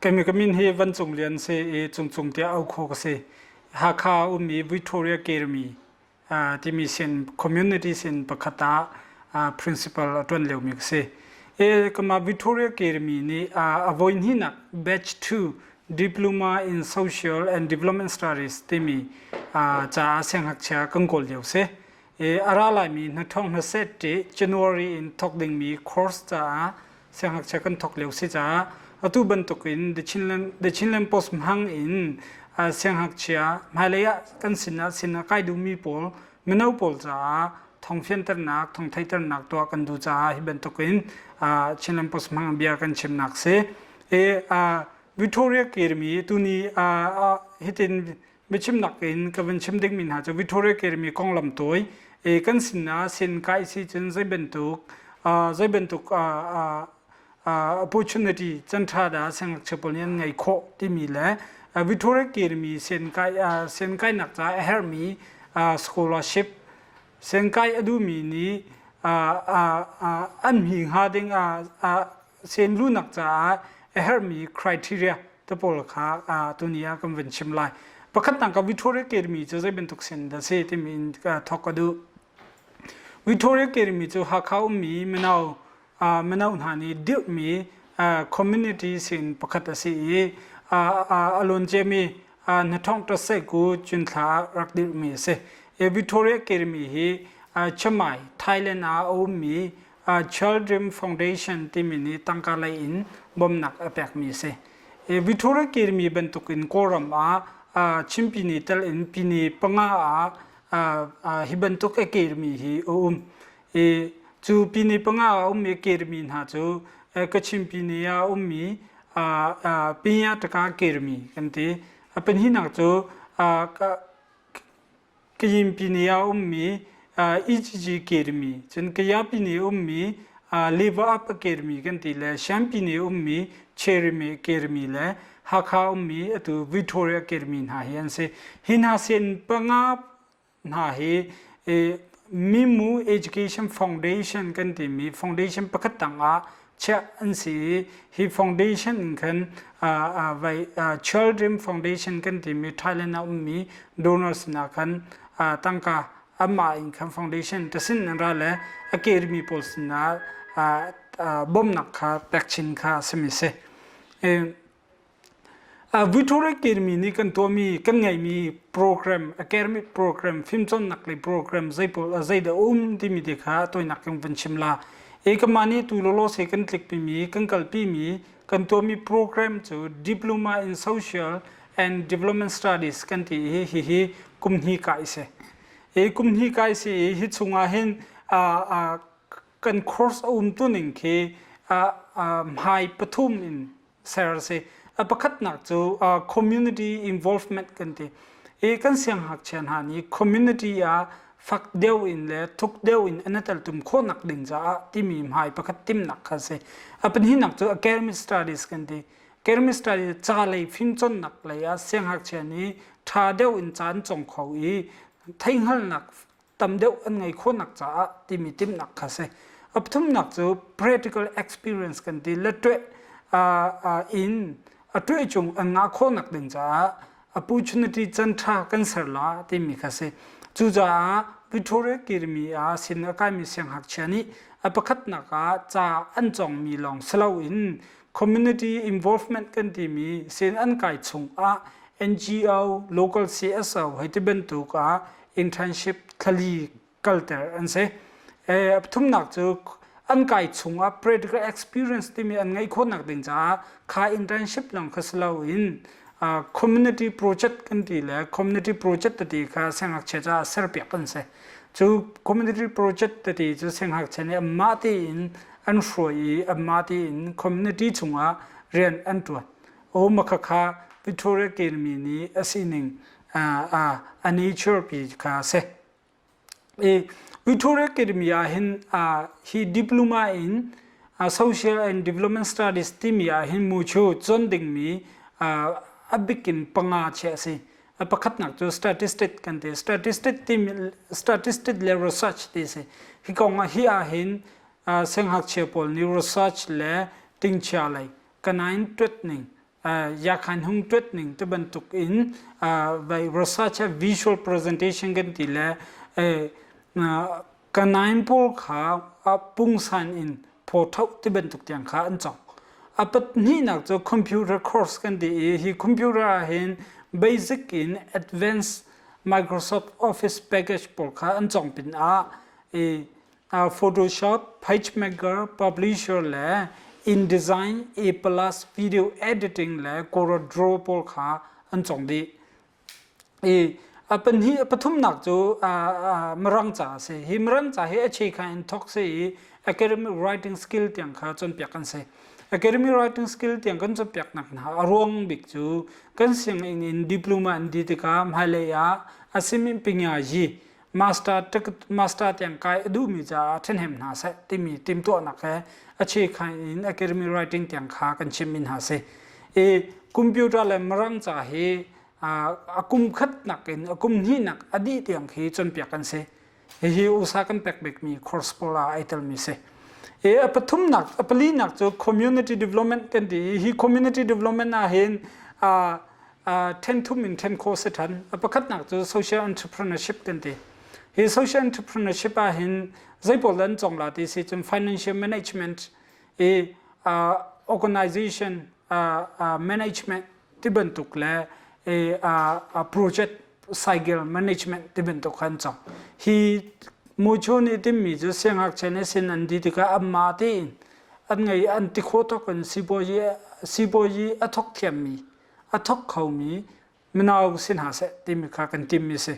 Kami ka min hi Van Cung Lian si i Cungcung tiah auh khawh ka si. Hakha ummi Victoria Academy timi sin community sin pakhat ah principal a ṭuan liomi ka si. E kama Victoria Academy nih a voi hnihnak batch 2 Diploma in Social and Development Studies timi caah siangngakchia kan kawl lio si. E a ra laimi hnathawng hnaset ti January in thawk dingmi course caah siangngakchia kan thawk lio si caah atu bantukin The Chinland, The Chinland Post hmang in siangngakchia hmailei ah kan sinah sinah kai duhmi pawl mino pawl caah thong fianternak thong theiternak tuah kan duh caah hi bantukin Chinland Post hmang bia kan chimnak si. E Victoria Academy tuni hitin biachimnak in ka van chim dingmi hna cu Victoria Academy konglam tawi e kan sinah sin kai si cun zei bantuk zei bantuk opportunity can ṭha dah siangngakchia pawl nih an ngei khawh timi le Victoria Academy sen kai sen kainak caah a herhmi scholarship sen kai a duhmi nih an hmi hnga ding sen lunak caah a herhmi criteria te pawl kha tuni ah kan van chim lai. Pakhatnak ka Victoria Academy cu zei bantuk sin dah si timi in thawk ka duh. Victoria Academy cu Hakha ummi mino mino hna nih dirhmi community sin pakhat a si i a lawn ciami hnathawng ṭatsai cunthla ah rak dirhmi a si. Victoria Academy hi Chiang Mai, Thailand ah a ummi Children Foundation timi nih tangka lei in bawmhnak a pekmi a si. Victoria Academy bantukin Kawlram ah Chimpini tel in pine panga ah hi bantuk academy hi a um. Cu pine panga ah ummi academy hna cu Kachin pine ah ummi Pinya Taka Academy kan ti. A pahnihnak cu Kayinpi pine ah ummi EGG Academy, cun Kaya pine ummi Level Up Academy kan ti le Shan pine ummi Cherry Academy le Hakha ummi atu Victoria Academy hna hi an si. Hi hna sin panga hna hi Mimu Education Foundation kan timi foundation pakhat tang ah chiah an si i hi foundation in khan vai Children Foundation kan timi Thailand ah ummi donors sinah khan tangka amah in khan foundation tasin an ra le a kermi pawl sinah bawmhnak kha pek chin kha a simi si. Victoria Academy nih kan tuahmi kan ngeihmi program academic program fimcawnnak lei program zei pawl zeidah a um timi te kha tawinak in van chim la. E kanmah nih tu lawlaw se kan tlikpimi kan kalpimi kan tuahmi program cu Diploma in Social and Development Studies kan ti i hihi kum hnih kai si. E kum hnih kai si i hi chungah hin kan course a um tuning khi hmai pathum in ser a si. A pakhatnak cu community involvement kan ti. I kan siangngakchia hna nih community ah fak deuh in le thuk deuh in an i teltum khawhnak ding caah timi hmai pakhat timnak kha a si. A pahnihnak cu academic studies kan ti. Academic studies ca lei fimcawnnak lei ah siangngakchia nih ṭha deuh in ca an cawng kho i theihhngalhnak tam deuh an ngei khawhnak caah timi timhnak kha si. A pathumnak cu practical experience kan ti le in a tueh cung an ngah khawhnak ding caah opportunity can ṭha kan ser la timi kha si. Cucaah Victoria Academy ah sin a kaimi siangngakchia nih a pakhatnak ah ca an cawngmi lawng si loin community involvement kan timi sin an kai chung ah NGO, local CSO hei ti bantuk ah internship thlali kalter an si. E, pathumnak cu an kai chungah practical experience timi an ngeih khawhnak ding caah kha internship lawng kha si loin community project kan ti le community project tete kha siangngakchia caah serpiak an si. Cu community project tete cu siangngakchia nih anmah tein an hruai i anmah tein community chungah rian an ṭuan. O makhakha Victoria Academy nih a sining a nature pi kha a si. I Victoria Academy ah hin hi diploma in social and development studies timi ah hin mu cu cawn dingmi a bikin panga chiah a si. A pakhatnak cu statistic kan ti. Statistic timi statistic le research ti si. Hi kong ah hi ah hin siangngakchia pawl nih research le tingchia lei kanain tuat ning. Yakhan hung tuat ning te bantuk in vai research visual presentation kan ti le kanain pawl kha pungsan in photo ti bantuk tiang kha an cawk. A pahnihnak cu computer course kan ti i hi computer ah hin basic in advanced Microsoft Office package pawl kha an cawng pin ah i Photoshop, PageMaker, Publisher le InDesign, A plus video editing le CorelDRAW pawl kha an cawng dih. I a pahnih a pathumnak cu Mirang ca a si. Hi Mirang ca hi a chekha in thawk si i academic writing skill tiang kha cawnpiak an si. Academic writing skill tiang kan cawnpiaknak hna a ruang bik cu kan sianginn in diploma an dih tikah hmailei ah a simin pingyayi master master tiang kai a duhmi caah ṭhahnem hna seh timi timhtuahnak he a chekha in academic writing tiang kha kan chimmi hna si. I computer le Mirang ca hi a kum khatnak in a kum hnihnak a dih tiang khi cawnpiak kan si. Hihi USA kan pek bikmi course pawl ah ai telmi si. E a pathumnak a palinak cu community development kan ti i hi community development ah hin then thum in then khawh si than. A pakhatnak cu social entrepreneurship kan ti. Hi social entrepreneurship ah hin zei pawl an cong la ti si cun financial management i organization management ti bantuk le project cycle management ti bantuk khan cong. Hi mucho nih timmi cu siangngakchia nih sin an di tikah anmah tein an ngei an ti khawh tawk in sibawi sibawi a thawk thiammi a thawk khomi mino si hna seh timi kha kan timmi si.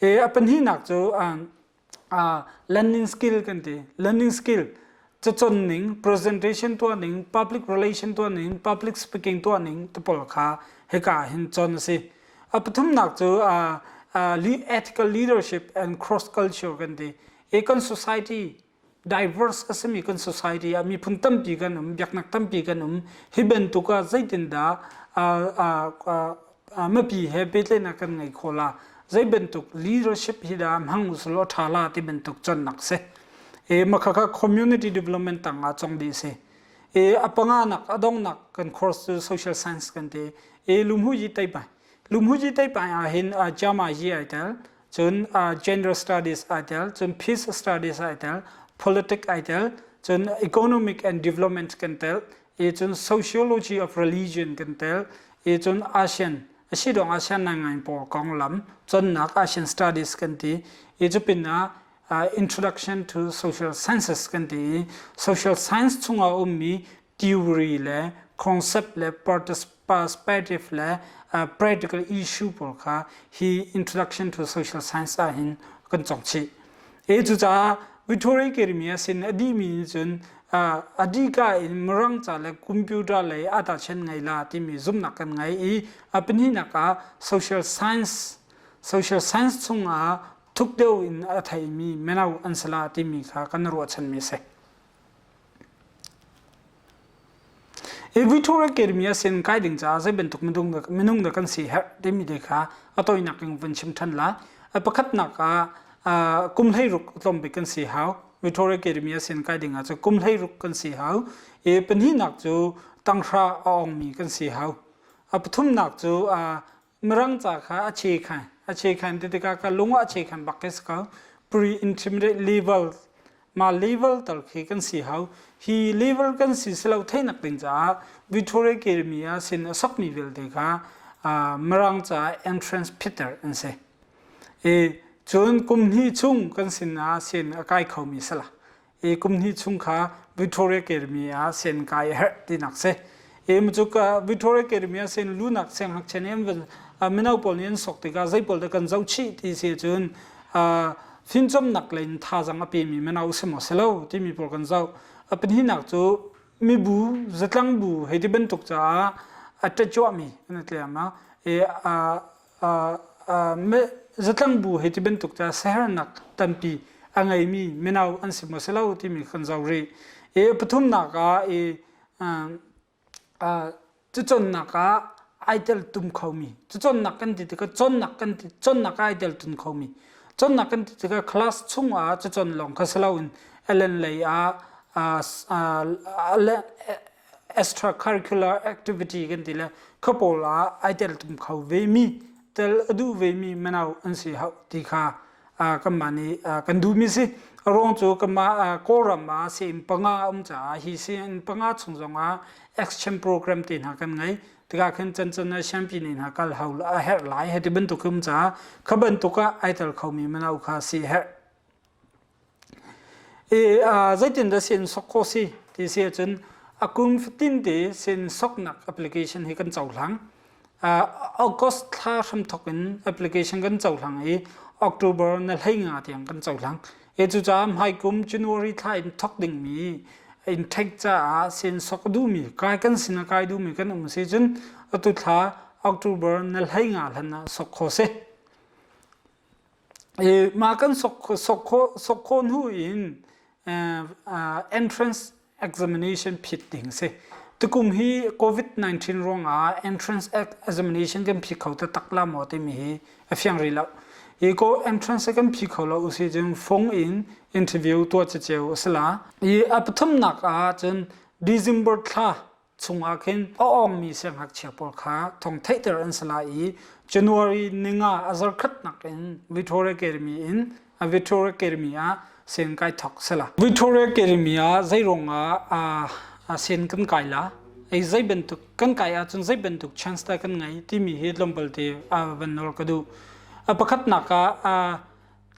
E, a pahnihnak cu learning skill kan ti. Learning skill cacawn ning, presentation tuah ning, public relation tuah ning, public speaking tuah ning te pawl kha hika hin cawn a si. A pathumnak cu ethical leadership and cross culture kan ti. E kan society diverse a simi kan society ah miphun tampi kan um, biaknak tampi kan um. Hi bantuk ah zeitindah mipi he pehtlaihnak kan ngei kho la? Zei bantuk leadership hi dah hmang usulaw ṭha la ti bantuk cawnnak si. E makhakha community development tang ah cong dih si. E a panganak a dongnak kan course cu social science kan ti. E lumhu yi tai pai. Lumhu yi tai pai ah hin jama yi ai tel. Cun gender studies ai tel, cun peace studies ai tel, politics ai tel, cun economic and development kan tel, e cun sociology of religion kan tel, e cun ASEAN asi dong ASEAN nai ngai pawl konglam cawnnak ASEAN studies kan ti. E cu pin ah introduction to social sciences kan ti i social science chungah ummi theory le concept le perspective le practical issue pawl kha hi introduction to social science ah hin kan cawk chih. E cucaah Victoria Academy a sin a dihmi nih cun a dika in Mirang ca le computer lei a ta chen ngei la timi zumhnak kan ngei i a pahnihnak ah social science social science chungah thuk deuh in a theimi mino an si la timi kha kan ruahchanmi a si. Victoria Academy ah sin kai ding caah zei bantuk minung dah kan si herh timi te kha a tawinak in van chim ṭhan lai. A pakhatnak ah kum 16 tlawm bik kan si hau. Victoria Academy ah sin kai ding ah cun kum 16 kan si hau. I pahnihnak cu tanghra a awngmi kan si hau. A pathumnak cu Mirang ca kha a che khan a che khan ti tikah ka lung ah a che khan bak khi si ko. Pre-intermediate level ma level tal khi kan si hau. Hi level kan si si lo theihnak ding caah Victoria Academy ah sin a sokmi vialte kha Mirang ca entrance phitter an si. I cun kum hnih chung kan sin ah sin a kai khomi sala. I kum hnih chung kha Victoria Academy ah sen kai a herh tinak si. I cu ka Victoria Academy ah sen lunak sianghngakchia nih an van mino pawl nih an sok tikah zei pawl dah kan zoh chih ti si cun fimcawmnak lei in thazaang a pemi mino si maw si lo timi pawl kan zoh. A pahnihnak cu mibu zatlang bu hei ti bantuk caah a ṭacuahmi an i tliam ah zatlang bu hei ti bantuk ca siaherhnak tampi a ngeimi mino an si maw si lo timi kan zoh rih. I pathumnak ah i cucawnnak ah ai tel tum khomi cucawnnak kan ti tikah cawnnak kan ti cawnnak ah ai tel tum khomi cawnnak kan ti tikah class chungah cucawn lawng kha si loin ellen lei ah. Extracurricular activity kan ti le kha pawl ah ai tel tum kho ve mi tel a duh ve mi mino an si hau ti kha kanmah nih kan duhmi si. A ruang cu kanmah Kawlram ah sianginn panga a um caah hi sianginn panga chung zongah exchange program te hna kan ngei. Tikah khin cancan ah siangpi ne hna kal hau a herh lai hei ti bantuk um caah kha bantuk ah ai tel khomi mino kha si a herh. I zeitindah sin sok khawh si ti si ahcun a kum fatin te sin soknak application hi kan cohlang. August thla hramthok in application kan cohlang i October na hlei nga tiang kan cohlang. E cucaah hmaikum January thla in thok dingmi intake caah sin sok duhmi kai kan sin a kai duhmi kan um si cun atu thla October na hlei nga hlan ah sok kho si. E mah kan sok sok khawh sok khawh hnu in entrance examination phit ding si. Tukum hi COVID-19 ruangah entrance examination kan phi kho taktak la maw timi hi a fiang rih lo. Hi ko entrance kan phi kho lo usi cun phone in interview tuah ceceu a si la. I a pathumnak ah cun December thla chungah khin a awngmi siangngakchia pawl kha thong theihter an si lai i January ninga a zarkhatnak in Victoria Academy in a Victoria Academy ah sen kai thok sela. Victoria Academy ah zeiruang ah a sen kan kai la ei zei bantuk kan kai ahcun zei bantuk chance ta kan ngei timi hi tlawmpal te a van nawl ka duh. A pakhatnak ah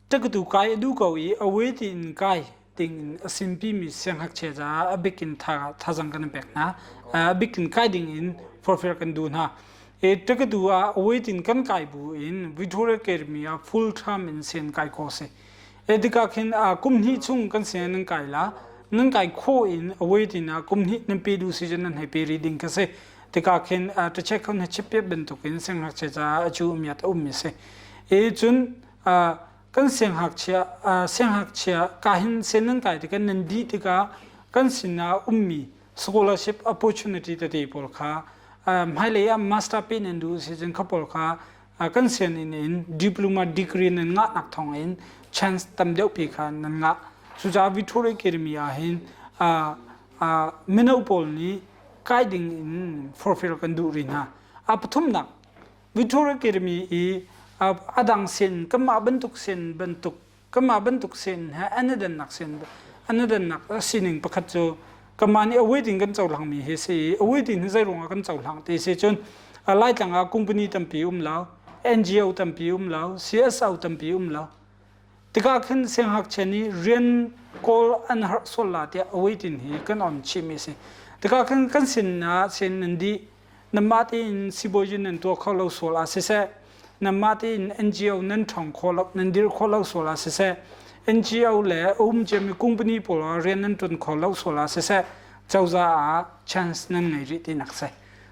Ṭakatu kai a duh ko i a wei tiin kai ding in a sinpimi siangngakchia caah a bik in thazang kan pek hna. A bik in kai ding in forhfial kan duh hna. E ṭakatu ah a wei tiin kan kai bu in Victoria Academy ah full term in sen kai khawh si. E tikah khin kum hnih chung kan sin nan kai la. Nan kai khawh in a wei tiin ah kum hnih nan pe duh si cun nan hei pe rih ding ka si. Tikah khin ṭachek khon he chip piap bantukin siangngakchia caah a cu umiat a ummi si. E cun kan siangngakchia siangngakchia ka hin sen nan kai tikah nan dih tikah kan sinah ummi scholarship opportunity tete pawl kha hmailei ah master pe nan duh si cun kha pawl kha kan sianginn in diploma degree nan ngahnak thawng in chance tam deuh pi kha nan ngah. Cucaah Victoria Academy ah hin mino pawl nih kai ding in forfir kan duh rih hna. A pathumnak Victoria Academy i a dang sin kanmah bantuk sin bantuk kanmah bantuk sin he an i dannak sin an i dannak sining pakhat cu kanmah nih a waiting kan cohlangmi hi si i a waiting hi zei ruangah kan cohlang ti si cun Laitlang ah company tampi um lo NGO tampi um lo CSO tampi um lo tikah khin siangngakchia nih rian kawl an harh sual la tiah a waiting hi kan on chihmi si tikah khin kan sin ah sin nan dih Nanmah tein sibawi nan tuah kho lo sual ah siseh, nanmah tein NGO nan ṭhawng khawh lo, nan dirh khawh lo sual ah siseh, NGO le a um ciami company pawl ah rian nan ṭuan khawh lo sual ah siseh, cozah ah chance nan ngei rih tinak si.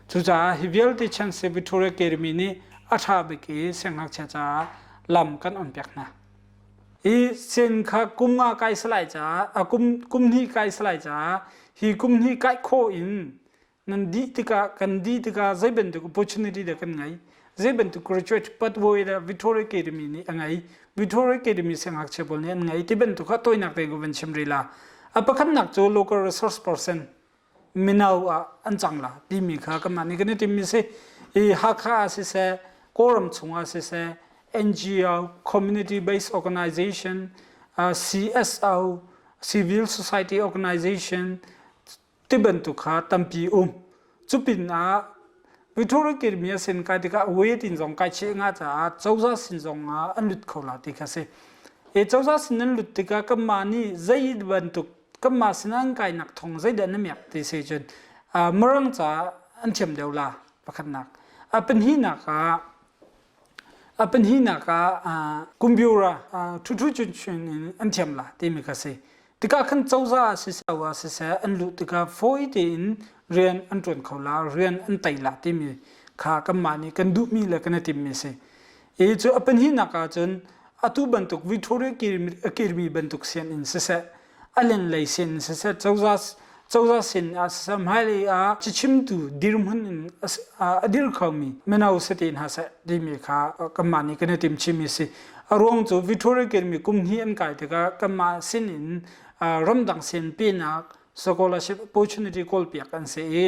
Cucaah hi vialte chance hi Victoria Academy nih a ṭha bik i siangngakchia caah lam kan on piak hna. Hi sen kha kum nga kai salai caah, kum, kum hnih kai salai caah hi kum hnih kai khawh in nan dih tikah kan dih tikah zei bantuk opportunity dah kan ngei zei bantuk graduate pathway dah Victoria Academy nih a ngei Victoria Academy siangngakchia pawl nih an ngei ti bantuk kha tawinak te ka van chim rih la a pakhatnak cu local resource person mino ah an cang la timi kha kanmah nih kan i timmi si i Hakha ah siseh Kawlram chungah siseh NGO community based organization CSO civil society organization ti bantuk kha tampi um. Cu pinah Victoria Academy a sin kai tikah waiting zong kai cheh nga caah cozah sin zong ah an lut kho la ti kha si. E cozah sin an lut tikah kanmah nih zei bantuk kanmah sin an kainak thong zeidah na miak ti si cun Mirang ca an thiam deuh la pakhatnak. A pahnihnak ah a pahnihnak ah computer ṭhuṭhu cun in an thiam la timi kha si. Tikah khan cozah ah siseh ah siseh an luh tikah fawi tein rian an ṭuan kho la, rian an tei la timi kha kanmah nih kan duhmi le kan i timmi a si. I cu a pahnihnak ah cun atu bantuk Victoria a kirmi bantuk sianginn siseh, a lenglei sin siseh, cozah cozah sin ah siseh, hmailei ah cachimtu dirhmun in a dir khomi mino si te hna seh timi kha kanmah nih kan i tim chihmi a si. A ruang cu Victoria kirmi kum hnih an kai tikah kanmah sin in ramdang sin penak. Scholarship opportunity kawlpiak an si i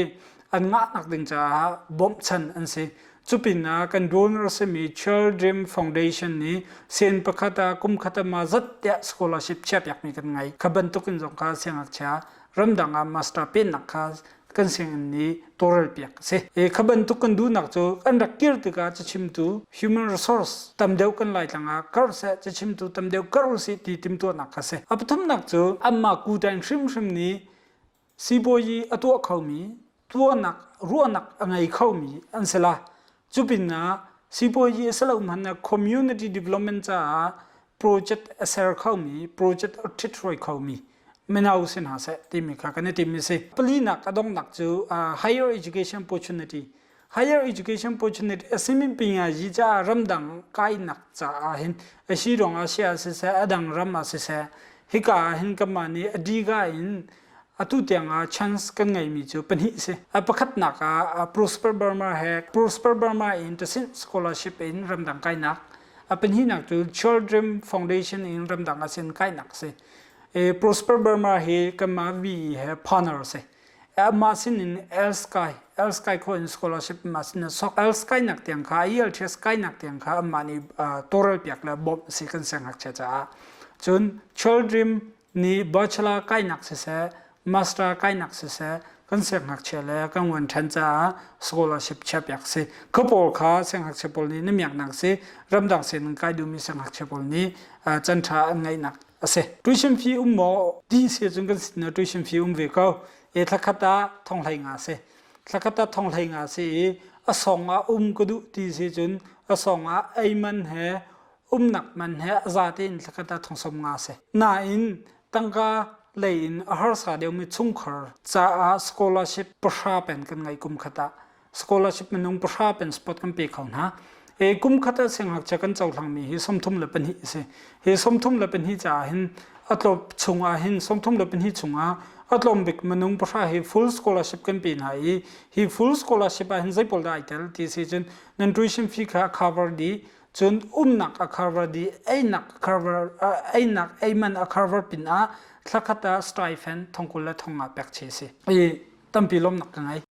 an ngahnak ding caah bawmhchan an si. Cupin ah kan donor simi Children Foundation nih sen pakhat ah kum khat ah ma zat tiah scholarship chiahpiakmi kan ngei. Kha bantuk in zong kha siangngakchia ramdang ah master pennak kha kan sianginn nih tawlrel piak a si. E kha bantuk kan duhnak cu an rak kir tikah cachimtu human resource tam deuh kan Laitlang ah karh seh cachimtu tam deuh karh usih ti timhtuahnak kha si. A pathumnak cu anmah kuṭeng hrimhrim nih sibawi a tuah khomi tuahnak ruahnak a ngei khomi an si la. Cu pinah sibawi a si lo hmanh ah community development caah project a ser khomi project a ṭhithruai khomi mino si hna seh timi kha kan i tim i si. Palinak a donghnak cu higher education opportunity. Higher education opportunity a simi pingazi caah ramdang kainak caah hin a si ruang ah sia siseh a dang ram ah siseh hika ah hin kanmah nih a diga in atu tiang ah chance kan ngeimi cu pahnih si. A pakhatnak ah Prosper Burma he Prosper Burma in Tasin scholarship in ramdang kainak a pahnihnak cu Children Foundation in ramdang ah sin kainak si. E, Prosper Burma hi kanmah VE he partner si. Amah sin in L-Sky, L-Sky kho in scholarship amah sin in sok L-Sky nak tiang kha IELTS kai nak tiang kha amah nih tawlrel piak le bawmh si kan siangngakchia caah. Cun Children nih bachelor kainak siseh, master kainak siseh, kan siangngakchia le kan uan ṭhan caah scholarship chiahpiak si. Kha pawl kha siangngakchia pawl nih na miaknak si, ramdang sin kai duhmi siangngakchia pawl nih can ṭha an ngeihnak a si. Tuition fee um maw? Ti si cun kan sin ah tuition fee um ve ko. E thlakhat ah thonghlei nga si. Thlakhat ah thonghlei nga si i a song ah um ka duh ti si cun a song ah ei man he umnak man he a za tein thlakhat ah thong som nga si. Nain tangka lei in a harsa deuhmi chungkhar caah scholarship pahra pen kan ngeih kum khat ah scholarship minung pahra pen spot kan pe kho hna. E kum khat ah siangngakchia kan cohlangmi hi 32 a si. Hi 32 caah hin a tlawp chungah hin 32 chungah a tlawm bik minung pahra hi full scholarship kan pe hna i hi full scholarship ah hin zei pawl dah ai tel ti si cun nan tuition fee kha cover dih Cun umnak a cover dih, einak a cover, einak eiman a cover pinah thlakhat ah stipend thongkul le thonga pek che si. I tampi lawmnak ka ngei.